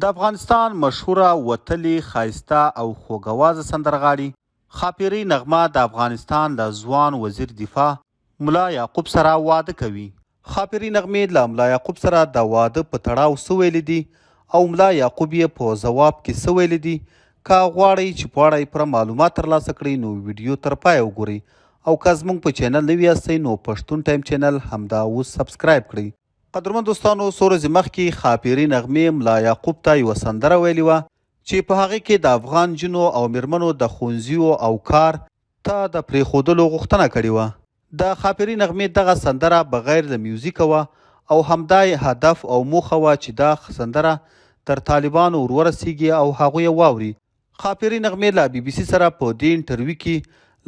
د افغانستان مشهوره، وتلې، ښایسته او خوږ اوازه سندرغاړې ښاپېرۍ نغمه د افغانستان له ځوان وزیر دفاع ملا یعقوب سره واده کوي. ښاپېرۍ نغمې له ملا یعقوب سره د واده په تړاو څه ویلي دي او ملا یعقوب یې په ځواب کې څه ویلي دي؟ که غواړئ چې په اړه یې پوره معلومات ترلاسه کړئ نو ویډیو تر پایه وګورئ او که زموږ په چینل نوي یاستئ نو پښتون ټایم چینل همدا اوس سبسکرایب کړئ. قدرمن دوستانو څو ورځې مخکې ښاپېرۍ نغمې ملا یعقوب ته یوه سندره ویلې وه چې په هغې کې د افغان نجونو او مېرمنو د ښوونځيو او کار ته د پرېښودلو غوښتنه کړې وه. د ښاپېرۍ نغمې دغه سندره بغیر له میوزیکه وه او همدا یې هدف او موخه وه چې دا سندره تر طالبانو ور ورسېږي او هغوی یې واوري. ښاپېرۍ نغمې له بي بي سي سره په دې انټرویو کې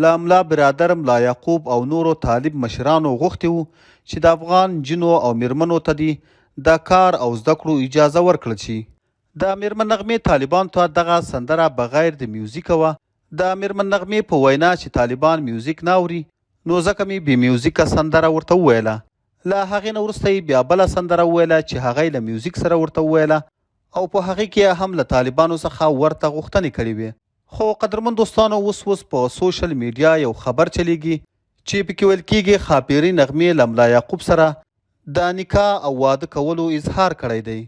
له ملا برادر، ملا یعقوب او نورو طالب مشرانو غوښتي وو چې د افغان نجونو او مېرمنو ته دې د کار او زده کړو اجازه ورکړل شي. د مېرمن نغمې طالبانو ته دغه سندره بغیر د میوزیکه وه. د مېرمن نغمې په وینا چې طالبان میوزیک نه اوري نو ځکه مې بې میوزیکه سندره ورته وویله. له هغې نه وروسته یې بیا بله سندره وویله چې هغه یې له میوزیک سره ورته وویله او په هغې کې یې هم له طالبانو څخه ورته غوښتنې کړې وې. خو قدرمن دوستانو اوس اوس په سوشل میډیا یو خبر چلیږي چې پکې ویل کیږي ښاپیرۍ نغمې له ملا یعقوب سره د نکاح او واده کولو اظهار کړی دی.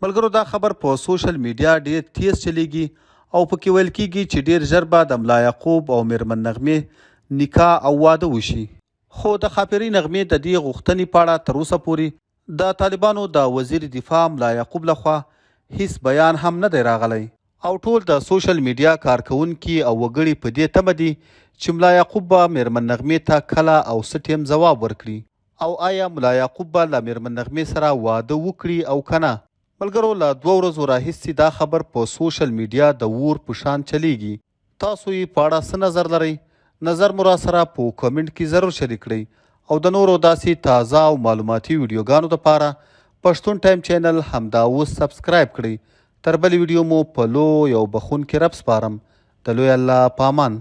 ملګرو دا خبر په سوشل میډیا ډیر تیز چلیږي او پکې ویل کیږي چې ډیر ژر به د ملا یعقوب او میرمن نغمې نکاح او واده وشي. خو د ښاپیرۍ نغمې د دې غوښتنې په اړه تر اوسه پورې د طالبانو د وزیر دفاع ملا یعقوب لخوا هیڅ بیان هم نه دی راغلی. او ټول د سوشل میډیا کارکوونکي او وګړي په دې تمه دي چې ملا یعقوب به میرمن نغمې ته کله او څه ټیم ځواب ورکړي او آیا ملا یعقوب به له میرمن نغمې سره واده وکړي او که نه؟ ملګرو له دوو ورځو راهیسې دا خبر په سوشل میډیا د اور په شان چلیږي. تاسو یی په اړه څه نظر لرئ نظر مو راسره په کومنټ کی ضرور شریک کړئ او د نورو داسی تازه او معلوماتي ویډیوګانو لپاره پښتون ټایم چینل همدا اوس سبسکرایب کړئ تر بلې ویډیو مو په لوی او بخښونکي رب سپارم د لوی الله په امان.